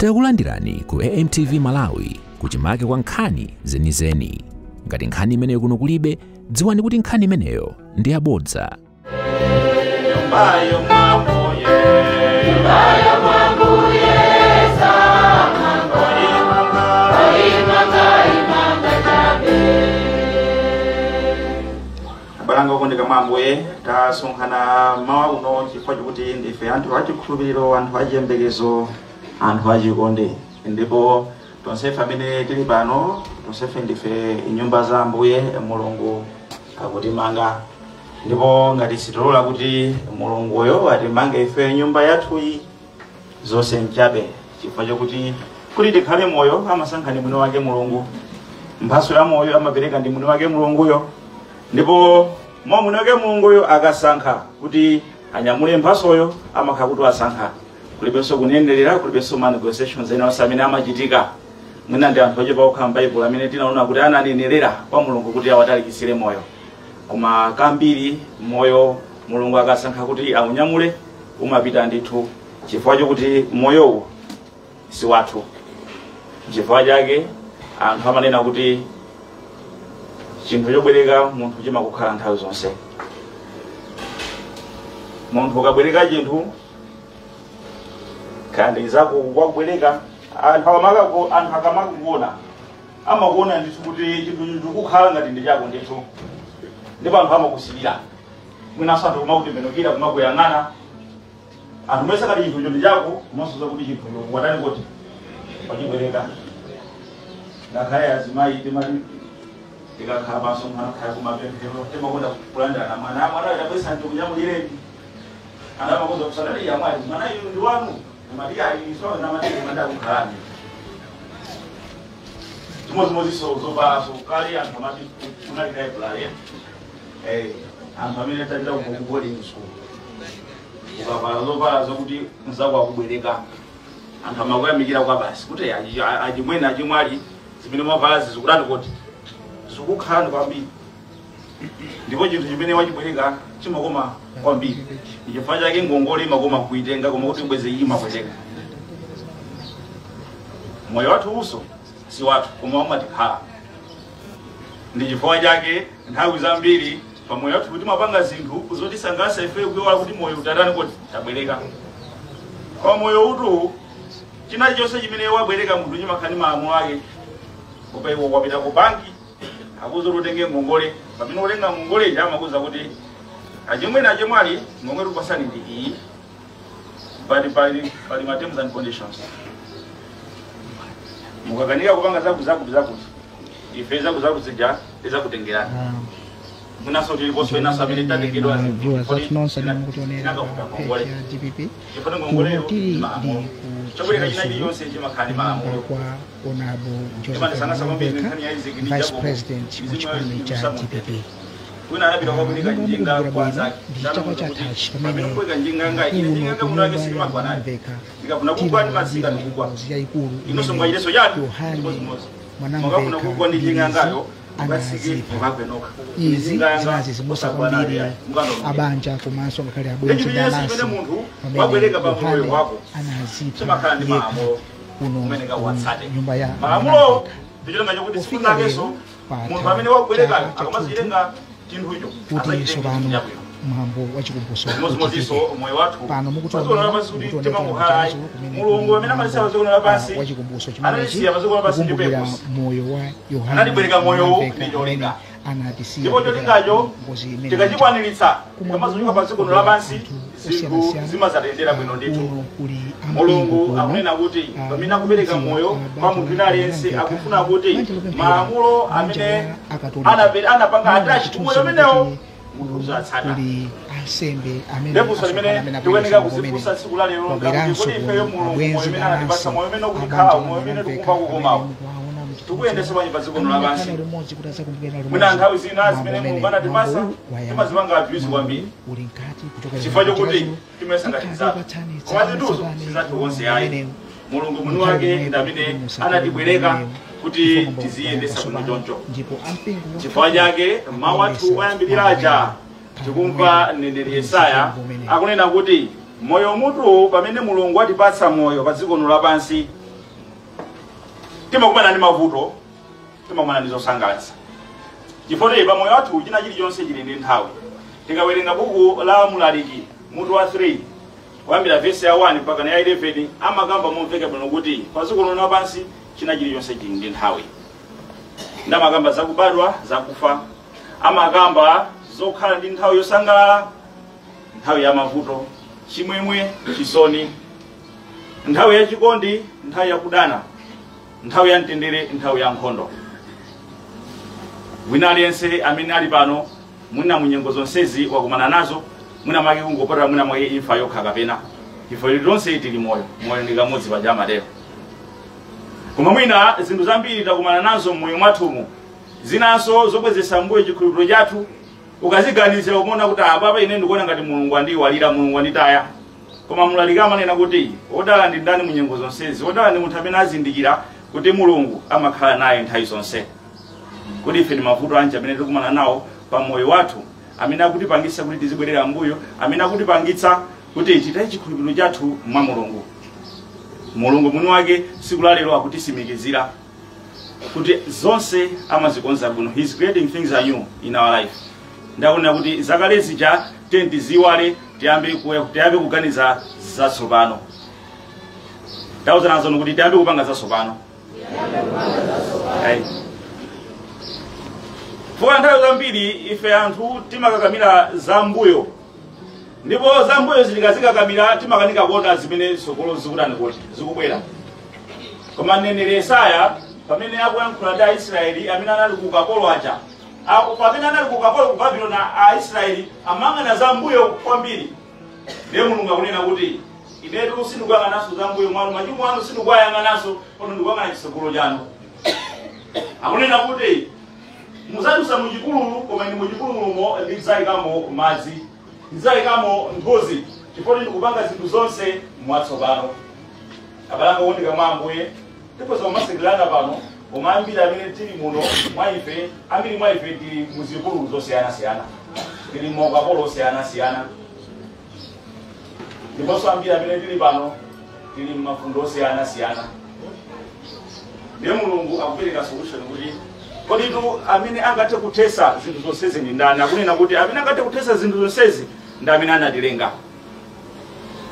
Takulandirani ku AMTV Malawi kuchimake kwa nkhani zenizeni. Ngati nkhani imeneyo kuno kulibe, dziwani kuti nkhani imeneyo ndi yabodza. Nyumbayo mwambuye, nyumbayo mwambuye samanga, imanga, imanga chabe. Abalanga okondeka mwambuye, tasonkhana mawa uno chifukwa chokuti ndife anthu achikhulupiriro, anthu achiyembekezo, anthu achikonde. Ndipo tonsefe amene tili pano, tonsefe ndife nyumba za Ambuye Mulungu akutimanga. Ndipo ngati sitilola kuti Mulunguyo atimange ife nyumba yathuyi, zonse nchabe, chifukwa chokuti kuti tikhale moyo amasankha ndi mwini wake Mulungu. Mphatso ya moyo amapereka ndi mwini wake Mulunguyo. Ndipo mwa mwini wake Mulunguyo akasankha kuti anyamule mphatsoyo, amakhala kuti wasankha. Kulibenso kunenderera, kulibenso ma negotiations ena onse amene amachitika. Mwina ndi anthu ochepa okha m'Baibulo amene tinaona kuti ananenerera kwa Mulungu kuti awatalikitsire moyo. Koma kambiri moyo Mulungu akasankha kuti aunyamule umapita ndithu, chifukwa chokuti moyowu si wathu. Chifukwa chake anthu amanena kuti chinthu chobwereka munthu chimakukhala nthawi zonse. Munthu ukabwereka chinthu kandi zako kwakubwereka, anthu akamakuona amakuona ndithu kuti chinthu chikukhala ngati ndi chako ndithu, ndipo anthu amakusilira. Mwinanso anthu kumakutembenukira, kumakuyang'ana, anthu mwese kati chinthucho ndi chako, kumasoza kuti chinthucho watani kuti wachibwereka. Ngakhale azimayi timati tikakhala pasonkhano, khala kumapemphero, timakonda kulandirana mwana, mwana atabwesa ndikunyamulireni. Anthu amakoza kusanali yamwali, mwana inu ndi wanu, amati ayi so namati manda kukhalani. Chimodzimodzinso zovala, so kale anthu amati kunali library, anthu amene tapita ku boarding school, ukavala zovala zokuti mzako akubwereka, anthu amakuyamikira kwa basi kuti achimwene achimwali zimene mwavala zikutani kuti zikukhalani kwambiri. Ndipo chinthu chimene wachibwereka chimakoma kwambiri. Chifukwa chake ngongole imakoma kuitenga, koma kuti ubweze imakweteka. Moyo wathu uso si wathu, koma umatikhala. Ndi chifukwa chake nthawi zambiri pamoyo wathu timapanga zinthu zotisangalatsa ife kuiwala kuti moyo utatani kuti tabwereka. Koma moyo utu china chonse chimene wabwereka munthu chimakhala ndi malamulo ake. Kupa iwo wapita ku banki akuza kuti utenge ngongole, pamene utenga ngongole ija amakuza kuti achimwene achimwali ngongole tikupasani ndi iyi, but pali ma terms and conditions. Mukakanika kupanga zaku zaku zaku, ife zaku zaku zija tizakutengerani. Mwinaso tiliponso inaso amene tatengedwa viewers athu nonse amene mukutionera pa page ya DPP, chifukwa kuno ngongoleyo tili ndi ku chobwereka china Chiradzulu chiliyonse chimakhala ndi kunyumba malamulo. kwa Honorable Joseph Timandisangalatsa kwambiri Mwanamvekha, nkhani ya Isaac ndi Vice Jacob. President mu Mizimu chipani cha yawo DPP. Wina anapita kwabwereka Monga njinga mukukumbukira kwa bwino, anzake. ndi chaka chathachi pamene Pamene kubweka njinga nga ine kuno njinga nga ku munthu ake nyumba ya sindimagwa naye. Mwanamvekha Ndikafuna kugwa ndimatsika tinalandira ndikugwa. ngozi yayikulu Inonso imene mwachileso chanu Yohane chimodzimodzi. Mukafuna Mwanamvekha kugwa ndi njinga Mbilizi ngayo mukatsike anazipha. mukagwe nokha. Izi Njinga yanga zinazizimutsa osagwa nayo kwambiri yayi, mukandonongera. abanja komanso ngakhale abwenzi Chinthu ndi chonse anansi chimene munthu pamene wabwereka pa moyo Yohane wako anazipha chimakhala ndi yekha malamulo kuno kumene ku kawatsate. nyumba ya Malamulo Mwanamvekha. ndicholinga chokuti Pofika tsiku lakenso lero munthu patha amene wabwerekayo chaka chathunthu akamazitenga chinthucho kuti adzachitenga tsopano chinthu chabwino. mwambo wa chikumbutso Chimodzimodzinso uchitike. moyo wathu Pano padziko lapansi kuti mukutionera timangokhala ayi. Chiradzulu kumene Mulungu kuli amene amatisiya mwambo padziko lapansi wa chikumbutso chimenechi anatisiya padziko lapansi ndi kukumbukira purpose. moyo wa Yohane Anatibwereka moyowu Mwanamvekha ndi cholinga. amene anatisiya Ndipo kuchokera cholingacho ngozi imene tikachikwaniritsa, kumwambo tikamazuka padziko lapansi anthu zinthu osiyanasiyana. zimazatendera bwino ndithu. Kuno kuli ampingo Mulungu kuno. akunena kuti pamene akupereka mudziwa, moyo kwa banja munthu la wina aliyense, Mwanamvekha, akufuna kuti banja lopemphera, malamulo banja amene la Akatolika. anapanga Muona attach chithunzi moyo umenewo kuti munthu uzatsata. kuli ansembe amene Ndipo limene asonkhana amene tikuyeneka akuyendetsa kuzifunsa tsiku la lero ndakuti wabweranso kodi ifeyo kuno Mulungu moyo abwenzi umene anatipatsa, anansi moyo umene abanja ukutikhala, la moyo umene Mwanamvekha tikumva kukomawo, amene mukuwaona mchithunzi tikuyendetsa bwanji pa dziko amene lapansi? akhala limodzi kuti adzakumbukira Mwina limodzi nthawi zina mwambo zimene umene Mulungu anatipatsa mwambo wayamba. timazipanga abuse Mwambo kwambiri uli mkati kuchokera chifukwa chokuti Chiradzulu. timayesa ngati Tikhala zathu, tikupatsani koma zinthuzo tsatanetsatane sizathu konse mwambo ayi. umenewu. Mulungu mwini wake ndi amene anatibwereka kuti tiziyendetsa bwino choncho. Ndipo ampingo wa Chifukwa chake mawu athu oyambirira aja tikumva mneneri Yesaya akunena kuti moyo mutu pamene Mulungu atipatsa moyo pa dziko lapansi Timakumana ndi mavuto, timakumana ndi zosangalatsa, chifukwa pa moyo wathu china chilichonse chili ndi nthawi. Tikawerenga buku la Mulaliki mutu wa 3 kuyambira vesi ya 1 mpaka ya 11, amakamba momveka bwino kuti pa dziko lino lapansi china chilichonse chili ndi nthawi. Ndamakamba zakubadwa, zakufa, amakamba zokhala ndi nthawi yosangalala, nthawi ya mavuto, chimwemwe, chisoni, nthawi ya chikondi, nthawi ya kudana, nthawi ya mtendere, nthawi ya nkhondo. Wina aliyense amene ali pano mwina munyengo zonsezi wakumana nazo, mwina mwake kungopatula mwina mwake imfa yokha kapena ifo lonse tili moyo, moyo ndi kamodzi paja amatero. Koma mwina zinthu zambiri takumana nazo mmoyo mwathumu, zinanso zobwezesa mbuyo chikhulupiriro chathu. Ukaziganizira umaona kuti apapa ine ndikuona ngati Mulungu andiyiwalira, Mulungu anditaya. Koma Mulaliki amanena kuti wodala ndi ndani munyengo zonsezi? Wodala ndi munthu amene azindikira kuti Mulungu amakhala naye nthawi zonse. Kuti ife ndi mavuto anji amene tikumana nawo pa moyo wathu amene akutipangitsa kuti tizibwerera mbuyo, amene akutipangitsa kuti titaye chikhulupiriro chathu mwa Mulungu? Mulungu mwini wake tsiku la lero akutisimikizira kuti zonse amazikonza bwino. He is creating things anew in our life. Ndakunena kuti zakale zija tiye tiziwale, tiyambe kuganiza zatsopano. Tauzana kuti tiyambe kupanga zatsopano. Ayi, fuka nthawi zambiri ife anthu timakakamira zambuyo, ndipo zambuyo zitikazikakamira timakanika kuona zimene tsogolo zikutani, kuti zikubwera. Koma mneneri Yesaya pamene akuyankhula ndi Aisraeli amene anali ku ukapolo aja, pamene anali ku ukapolo ku Babuloni, Aisraeli amang'ana zambuyo kwambiri. Ndiye Mulungu akunena kuti inetu sindikuyang'ananso zambuyo mwanu, machimo anu sindikuyang'ananso, pano ndikuyang'ana chitsogolo chanu. Akunena kuti muzadusa muchipululu, koma ine muchipululumo ndidzayikamo madzi, ndidzayikamo nthozi, chifukwa ndikupanga zinthu zonse mwatsopano. Abale anga okondeka mwa Ambuye, tikhoza kumasekerana pano, koma ambiri amene tili muno mwa ife, ambiri mwa ife tili muzipululu zosiyanasiyana, tili maukapolo osiyanasiyana, ndiponso ambiri amene tili pano tili mmafundo osiyanasiyana. Ndiye Mulungu akupereka solution kuti koditu amene angathe kuthesa zinthu zonsezi ndi ndani? Akunena kuti amene angathe kuthesa zinthu zonsezi ndi amene anatilenga.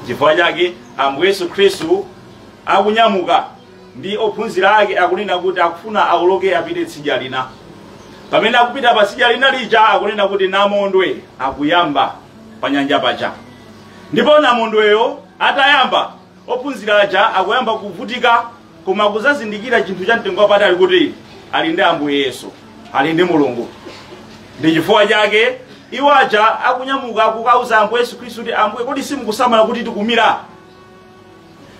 Chifukwa chake Ambuye Yesu Khristu akunyamuka ndi ophunzira ake, akunena kuti akufuna awoloke apite tsidya lina. Pamene akupita pa tsidya lina lija, akunena kuti namondwe akuyamba pa nyanja paja. Ndipo namondweyo atayamba, ophunzira aja akuyamba kuvutika, koma kuzazindikira chinthu cha mtengo wapatali kuti ali ndi Ambuye Yesu, ali ndi Mulungu. Ndi chifukwa chake iwo aja akunyamuka kukauza Ambuye Yesu Khristu kuti, "Ambuye, kodi simukusamala kuti tikumira?"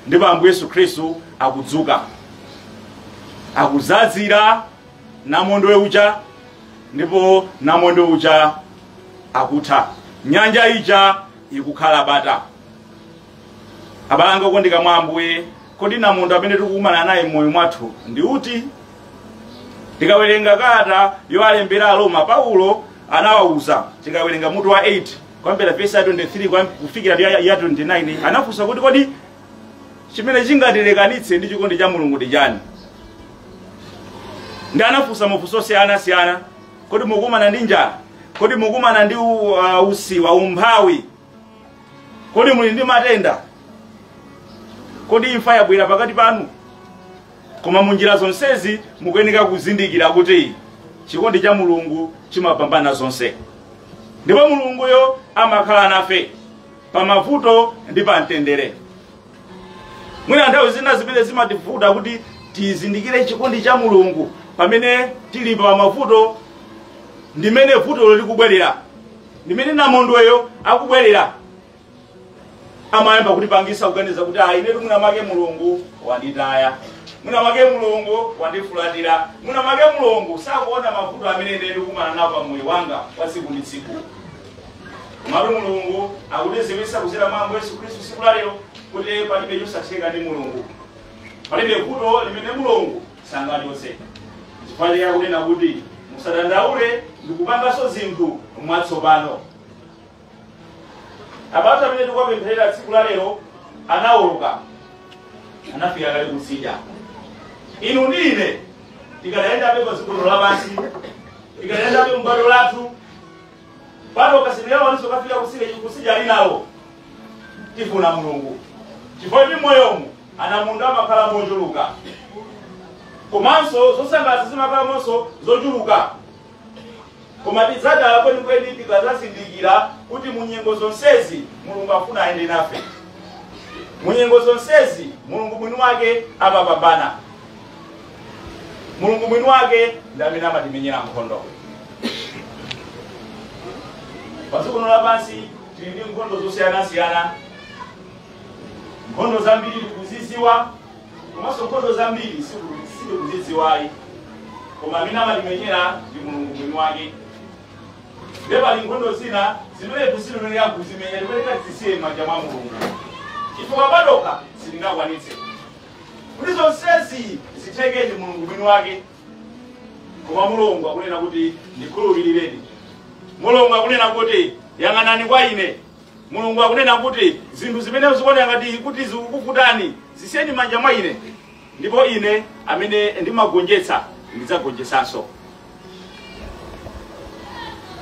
Ndipo Ambuye Yesu Khristu akudzuka, akuzazira namondwe uja, ndipo namondwe uja akutha, nyanja ija ikukhala bata. Abale anga okondeka mwa Ambuye, kodi namondwe amene tikukumana naye m'moyo mwathu ndi uti? Tikawerenga kalata yoalembera Aroma, Paulo anawawuza, tikawerenga mutu wa 8 kuyambira vesi ya 23 kufikira ya 29, anafunsa kuti kodi chimene chingatilekanitse ndi chikondi cha Mulungu ndi chani? Ndi anafunsa mafunso osiyanasiyana: kodi mukumana ndi njala? Kodi mukumana ndi usiwa, umphawi? Kodi muli ndi matenda? Kodi imfa yabwera pakati panu? Koma munjira zonsezi mukuyeneka kuzindikira kuti chikondi cha Mulungu chimapambana zonse, ndipo Mulunguyo amakhala nafe pa mavuto ndi pa mtendere. Mwina nthawi zina zimene zimativuta kuti tizindikire chikondi cha Mulungu pamene tili pa mavuto, ndimene vutolo likubwerera, ndimene namondweyo akubwerera, amayamba kutipangisa kuganiza kuti ah, inetu mwina mwake Mulungu wanditaya, mwina mwake Mulungu wandifulatira, mwina mwake Mulungu sakuona mavuto amene ine ndikumana nawo pa moyo wanga wa tsiku ndi tsiku. Komatu Mulungu akutidziwitsa kudzera mwa Ambuye Yesu Khristu tsiku la lero kuti palibe chosatheka ndi Mulungu, palibe vuto limene Mulungu sangachotse. Chifukwa chake akunena kuti musadandaule, ndikupanganso zinthu mwatsopano. Abale amene tikuwapempherera tsiku la lero anawoloka, anafika kale kutsidya. Inu ndi ine tikadayendabe pa dziko lapansi, tikadayendabe m'bado lathu, pano kasindirawaniso kafika kusija linawo. Tifuna Mulungu chifukwa ndi moyomu anamunda amakhala mochuluka, komanso zosangalatsa zimakhalamonso zochuluka. Koma tidzadala kwenikweni tikadzazindikira kuti mu nyengo zonsezi Mulungu afuna ayende nafe. Mu nyengo zonsezi Mulungu mwini wake amapambana. Mulungu mwini wake ndi amene amatimenyera nkhondo. Padziko lino lapansi tili ndi nkhondo zosiyanasiyana. Nkhondo zambiri tikuzidziwa, komanso nkhondo zambiri sitikuzidziwayi, koma amene amatimenyera ndi Mulungu mwini wake. Ndipo pali nkhondo zina zimene tusinoyenera kuzimenya, tipereka tizisiye m'manja mwa Mulungu, chifukwa patokha sitingakwanitse kuti zonsezi zitheke ndi Mulungu mwini wake. Koma Mulungu akunena kuti ndikhulupirireni. Mulungu akunena kuti yang'anani kwa ine. Mulungu akunena kuti zinthu zimene zikuoneka ngati kuti zikukuvutani zisiyeni m'manja mwa ine, ndipo ine amene ndimagonjetsa ndidzagonjetsanso.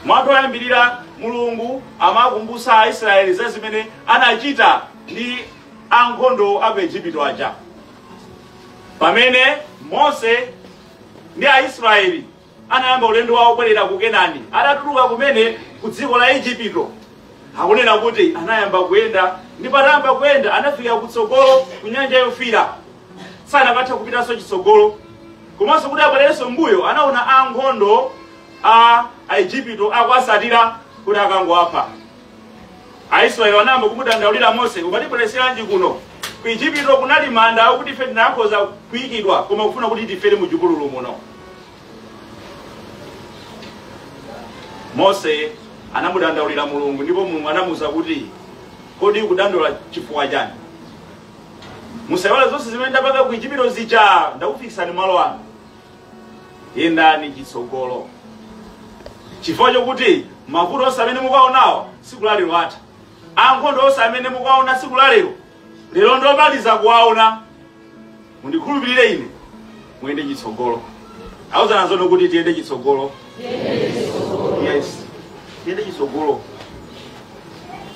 Mwatu oyambirira Mulungu amakumbutsa Aisraeli za zimene anachita ndi ankhondo a ku Igupto aja, pamene Mose ndi Aisraeli anayamba ulendo wawo kubwerera ku Kenani. Atatuluka kumene ku dziko la Igupto, akunena kuti anayamba kuyenda, ndipo atayamba kuyenda anafika kutsogolo ku nyanja yofira, sanakatha kupitanso chitsogolo. Komanso kuti abwererenso mbuyo, anaona ankhondo a Aigupto akuwasatira kuti akangowapha. Aisraeli anayamba kumudandaulira Mose, ukatibweretseranji kuno? Ku Igupto kunali manda akuti ife tinakhoza kuyikidwa, koma kufuna kuti tifere mu chipululu muno. Mose anamudandaulira Mulungu, ndipo Mulungu anamuwuza kuti kodi ukudandaula chifukwa chani? Musayiwale zonse zimene ndapanga ku Igupto zija, ndakufikisani malo ano. Yendani chitsogolo, chifukwa chokuti mavuto onse amene mukaonawo tsiku la lero atha. Ankhondo onse amene mukaona tsiku la lero, lero ndomaliza kuwaona. Mundikhulupirire ine, muyende chitsogolo. Auzana zono kuti tiyende chitsogolo. Yes, tiyende chitsogolo,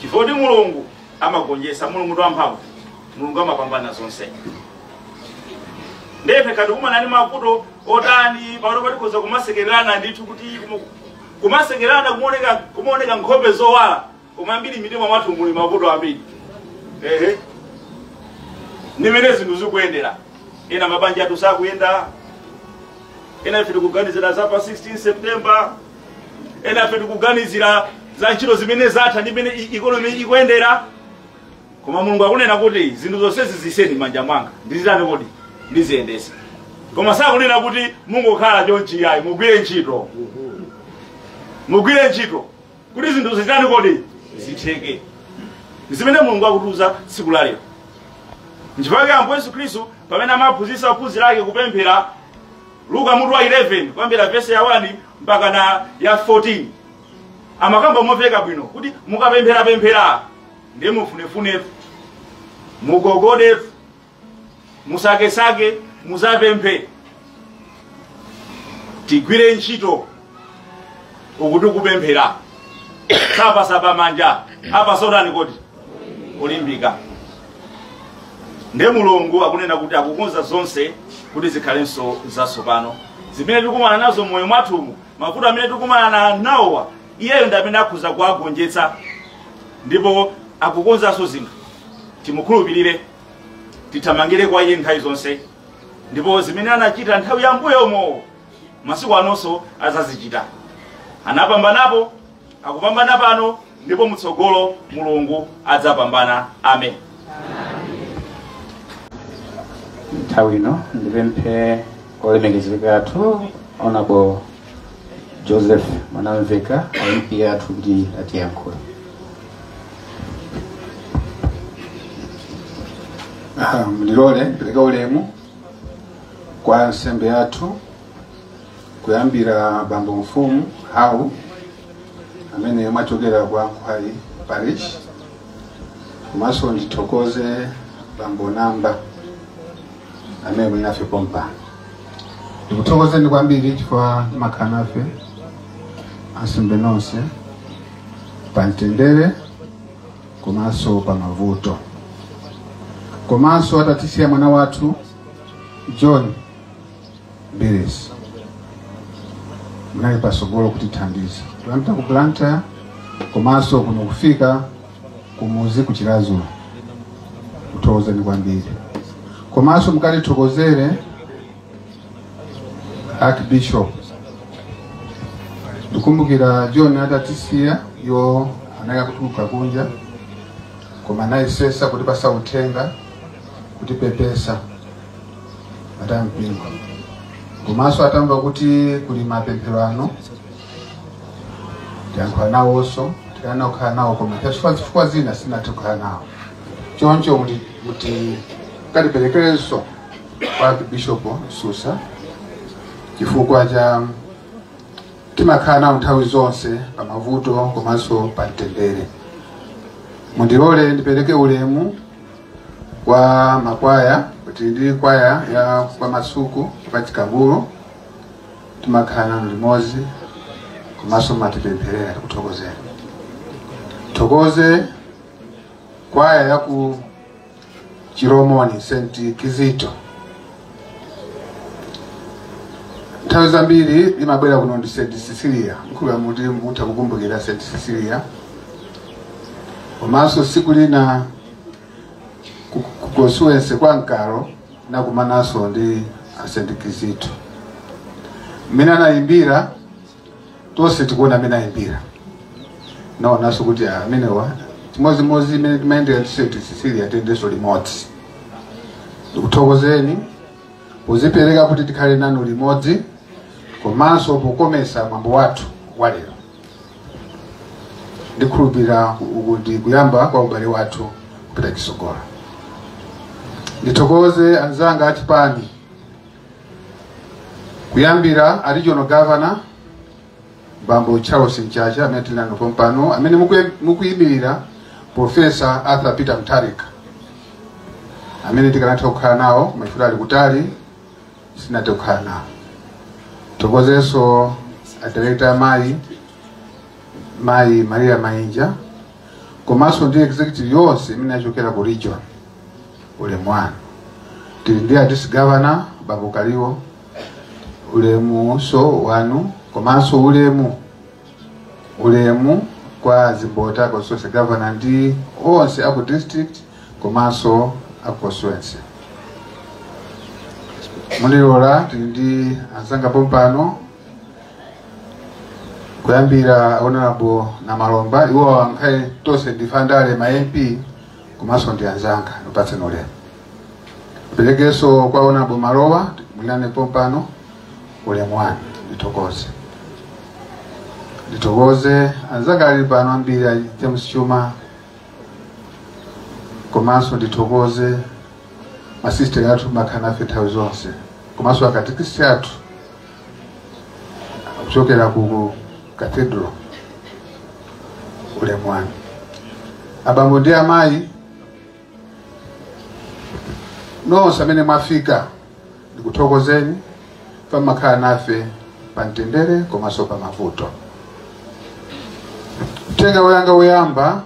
chifukwa kuti Mulungu amagonjetsa. Mulungu ndi wamphamvu, Mulungu amapambana zonse. Ndefe kati kumana ndi mavuto otani pano patikhoza kumasekererana ndithu, kuti kumasekererana kumaoneka nkhope zowala, koma ambiri mitima mwathu muli mavuto ambiri. Ehe, ndimene zinthu zikuyendera. Ena mabanja athu sakuyenda, ena ife tikuganizira za pa 16 September, ena ife tikuganizira za ntchito zimene zatha ndi mmene economy ikuyendera. Koma Mulungu akunena kuti zinthu zonsezi zisiyeni m'manja mwanga, ndizitani kodi? Ndiziyendesa. Koma sakunena kuti mungokhala chonchi ayi, mugwire ntchito, mugwire ntchito kuti zinthu zitani kodi? Zitheke. Zimene Mulungu akutiuza tsiku la lero. Nchifukwa Ambuye Yesu Khristu pamene amaphunzitsa ophunzira ake kupemphera, Luka mutu wa 11 kuyambira vesi ya 1 mpaka na ya 14, amakamba momveka bwino kuti mukapempherapemphera ndiye mufunefunetu, mugogodetu, musakesake, muzapemphe. Tigwire ntchito ukuti kupemphera sapasapa manja apasodani kodi kulimbika. Ndiye Mulungu akunena kuti akukonza zonse kuti zikhalenso zatsopano. Zimene tikumana nazo moyo mwathumu, mavuto amene tikumana nawowa, iyeyo ndi amene akhoza kuwagonjetsa, ndipo akukonzanso zinthu. Timukhulupirire, tithamangire kwa iye nthawi zonse, ndipo zimene anachita nthawi ya mbuyomo masiku anonso azazichita. Anapambanapo, akupambana pano, ndipo mutsogolo Mulungu adzapambana. Amen. Nthawi ino ndipemphe olemekezeka athu Honorable Joseph Mwanamveka, MP athu, kuti atiyankhule. Mndilole ndipereke ulemu kwa nsembe yathu, kuyambira bambo mfumu hau amene mwachokera kwa Nkhwali Parish, komanso ndithokoze bambo Namba amene muli nafe pompano. Ndikuthokozeni kwambiri chifukwa makhala nafe ansembe nonse pa mtendere komanso pa mavuto, komanso atatisiya mwana wathu John Mbilizi, munali pasogolo kutithandiza kuyambira ku Blantyre komanso kuno kufika kumuzi ku Chiradzulu. Kuthokozeni kwambiri, komanso mukatithokozere Archbishop. Ndikumbukira John atatisiya, yo anali kutuluka kunja, koma anayesesa kutipasa uthenga, kutipepesa atampingo, komanso atamva kuti kuli mapemphero ano, tiyankhula nawonso, tikana kukhala nawo, koma chifukwa zina sinathe kukhala nawo. Choncho muti katiperekerenso kwa Archbishop Susa, chifukwa cha timakhala nawo nthawi zonse pa mavuto komanso pa mtendere. Mundilole ndipereke ulemu kwa makwaya, kuti ndi kwaya ya kwa Masuku pa Chikangulo, timakhala nanu limodzi komanso matipempherera, tikuthokozeni. Thokoze kwaya ya ku Chiromoni, St Kizito, nthawi zambiri imabwera kuno ndi St Cecilia, mkhulu muti mutha kukumbukira St Cecilia. Komanso siku lina ku constituency kwa Nkalo nakumananso ndi St Kizito, mmene anayimbira tonse tikuona amene ayimbira, naonanso kuti amenewa chimodzimodzi imene timayendera ndi St Cecilia, tiyendenso limodzi. Ndikuthokozeni pozipereka kuti tikhale nanu limodzi komanso pokomesa mwambo wathu wa lero. Ndikhulupirira uku ndi kuyamba kwa ubale wathu kupita chisogolo. Ndithokoze anzanga achipani, kuyambira a regional governor Bambo Charles Mchacha amene tili nanu pompano, amene mukuyimirira Professor Arthur Peter Mutharika, amene tikanatha kukhala nawo koma chifukwa ali kutali sinathe kukhala nawo. Thokozenso a director amayi, Mayi Maria Mainja, komanso ndi executive yonse imene achokera ku region, ulemu wanu. Tili ndi a district governor Bambo Kaliwo, ulemunso wanu, komanso ulemu kwa Zimbota constituency governor ndi onse aku district komanso aku constituency. Mundilola, tili ndi anzanga pompano, kuyambira Honorable Namalomba, iwo ankhale tonse ndifandale ma MP komanso ndi anzanga, ndipatseni ulemu. Perekenso kwa Honorable Malowa, mwinane pompano, ulemu wanu. Ndithokoze anzanga ali pano ambiri, a James Chuma, komanso ndithokoze masisteri athu makhala nafe nthawi zonse, komanso akatekisi athu kuchokera ku cathedral, ulemu wanu. Abambo ndi amayi nonse amene mwafika, ndikuthokozeni pamakhala nafe pa mtendere komanso pa mavuto. Uthenga woyanga woyamba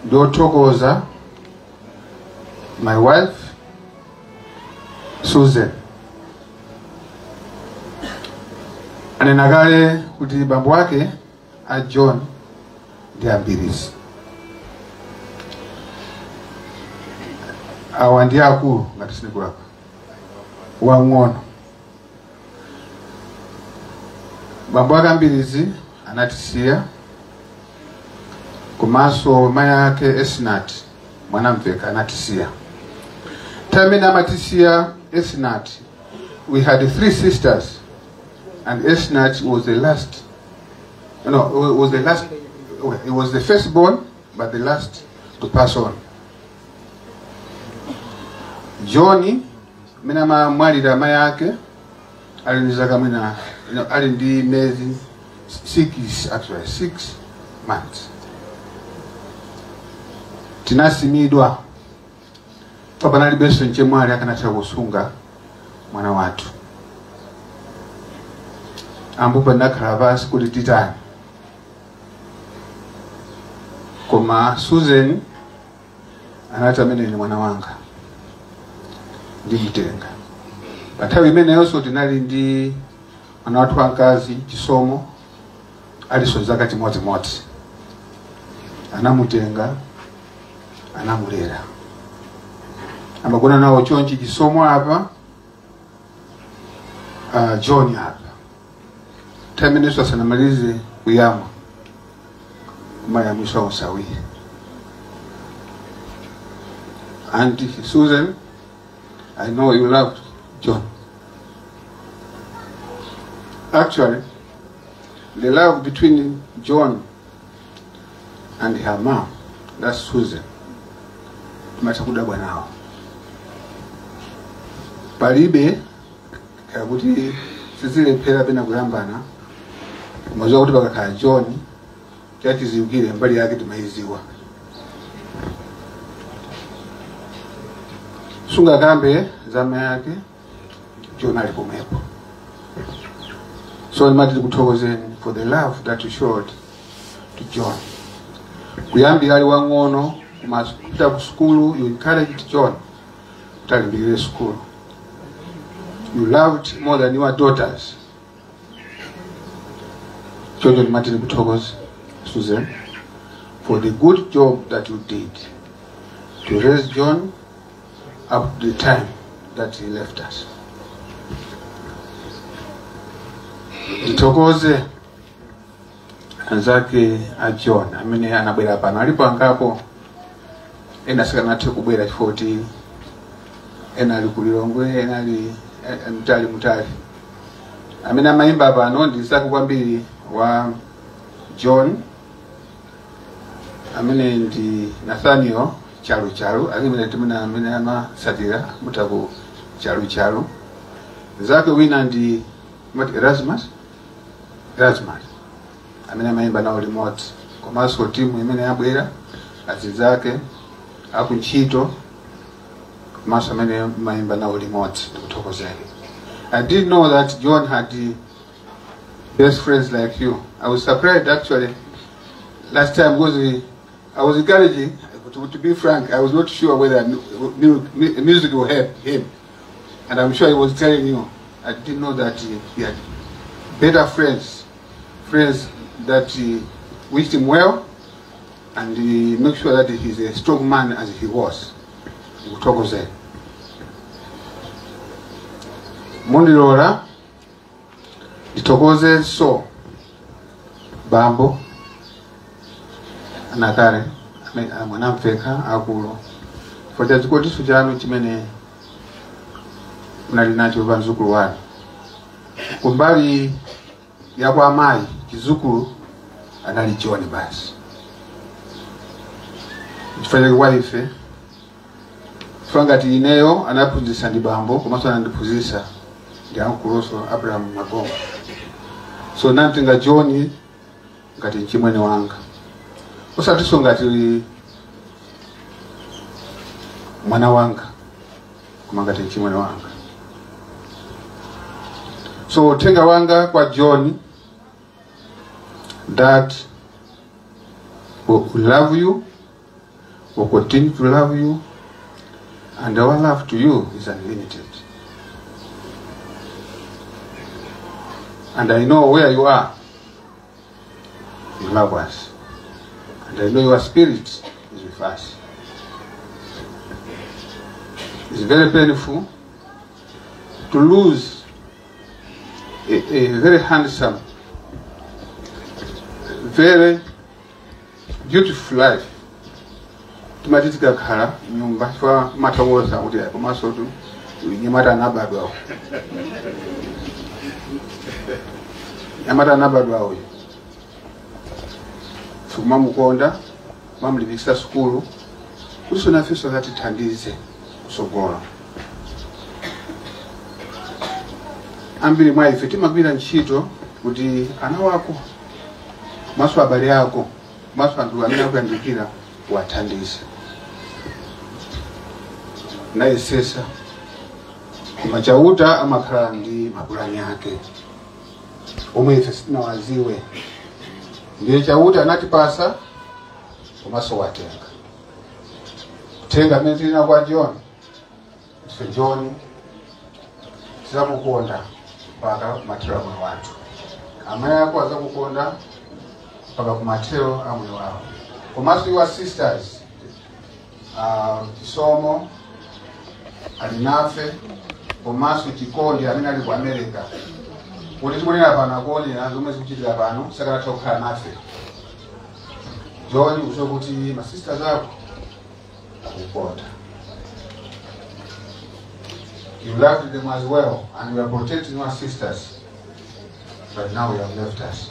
ndi othokoza my wife Susan. Anena kale kuti bambo wake a John ndi Ambirizi, awa ndi akulu ngati sindikulapa wang'ono. Bambo ake Ambirizi anatisiya, komanso mayi ake Esnat Mwanamveka anatisiya. Nthawi imene amatisiya Esnat, we had three sisters and Esnat was the last, no, was the last, it was the first born but the last to pass on. John mene amamwalira amayi ake ali ndi zaka mwina, no, ali ndi miyezi 6, actually 6 months. Tinasimidwa pa panalibenso mchemwali akanatha kusunga mwana wathu. Ambupa ndakhala pasi kuti titani, koma Susan anati amene ni mwana wanga ndimtenga. Pa nthawi imeneyonso tinali ndi mwana wathu wamkazi Chisomo, aliso zaka chimodzimodzi. Anamutenga, anamulera, amagona nawo chonchi, Chisomo apa, John apa. Nthawi imenenso asanamalize kuyamwa, kumayamwiswa onse awiri. Auntie Susan, I know you loved John. Actually, the love between John and her mom, that's Susan, timatha nawo. Palibe kakuti sizilephera pena kuyambana, kumaziwa kuti pakakhala John chachiziwikire mbali yake timayiziwa. Sungakambe zama yake, John ali pomwepo. So ndimati tikuthokozeni for the love that you showed to John. Kuyambira ali wang'ono kupita ku sukulu, you encouraged John kuti alimbikire sukulu. You loved more than your daughters. Choncho ndimati ndikuthokoze, Susan, for the good job that you did to raise John up to the time that he left us. Ndithokoze anzake a John amene anabwera pano. Alipo angapo, ena sikanathe kubwera chifukwa kuti ena ali ku Lilongwe, ena ali mtali mutali. Amene amayimba pano ndi zake kwambiri wa John, amene ndi Nathaniel Chalu Chalu, amene timene amene amasatira mutaku Chalu Chalu. Zake wina ndi mati Erasmus amene amayimba nawo limodzi, komanso timu imene yabwera, azinzake akuntchito, komanso amene amayimba nawo limodzi, ndikuthokozeni. I didn't know that John had best friends like you. I was surprised actually last time because I was encouraging, to be frank, I was not sure whether music will help him. And I'm sure he was telling you, I didn't know that he had better friends, friends that wished him well and make sure that he's a strong man as he was. Ndikuthokozeni. Mundilola ndithokozenso bambo anakale Mwanamveka akulu chifukwa cha chikondi chanu chimene munali nacho pa mzukulu wanu. Kumbali ya kwa amayi, chizukulu anali John basi. Chifukwa chake kwa ife, chifukwa ngati ineyo anaphunzitsa ndi bambo, komanso anandiphunzitsa ndi ankulonso Abraham Magongo. So namtenga John ngati mchimwene wanga, osatinso ngati mwana wanga, koma ngati mchimwene wanga. So uthenga wanga kwa John, that we love you, will continue to love you, and our love to you is unlimited. And I know where you are, you love us. And I know your spirit is with us. It's very painful to lose a very handsome, very beautiful life. Timati tikakhala nyumba chifukwa mathokoza kuti ayi, komanso tu nyamata anabadwa, nyamata anabadwa uyu, tikumamukonda, kumamulipikisa sukulu kuti nafenso akatithandize kusogolo. Ambiri mwa ife timagwira ntchito kuti ana wako maso, abale ako, maso anthu amene akuyandikira wathandize. Nayesesa, koma Chauta amakhala ndi mapulani ake. Omwe ife sitinawaziwe. Ndiye Chauta anatipasa komanso watenga. Kutenga amene tili kwa John. Ife John tizakukonda mpaka kumathero a moyo wathu. Amayi ako azakukonda mpaka kumathero a moyo wawo. Komanso your sisters, Chisomo ali nafe, komanso Chikondi amene ali ku America, kuti tikunena pano akuonera zomwe zikuchitika pano, sakanatha kukhala nafe. John, uziwe kuti masisters ako akukonda. You loved them as well and you are protecting your sisters, but now you have left us.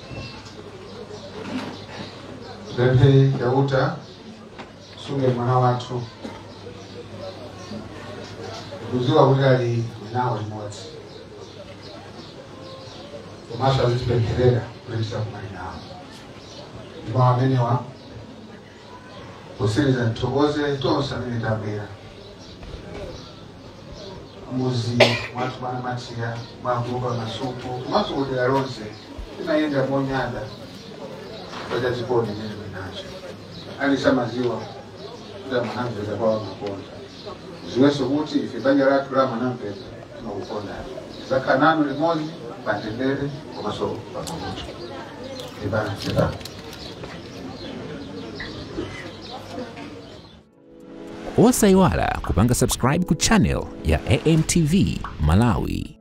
Pemphe Chauta sunge mwana wathu, kuziwa kuti ali mwinawo limodzi, komanso azitipempherera kuti tisakumane nawo. Ndipo amenewa kusiriza, nthokoze tonse amene tabwera muzi mwathu mwana Matiya, mwakupa masuku, komanso kudera lonse. Timayenda monyada pacha chikondi chimene muli nacho. Alisamaziwa kuti Mwanamveka kwawo makonda ziwenso kuti ife banja lathu la Mwanamveka timakukondani. Tizakhala nanu limodzi pamtendere komanso pamavuto. Ibana chepani. Osayiwala kupanga subscribe ku channel ya AMTV Malawi.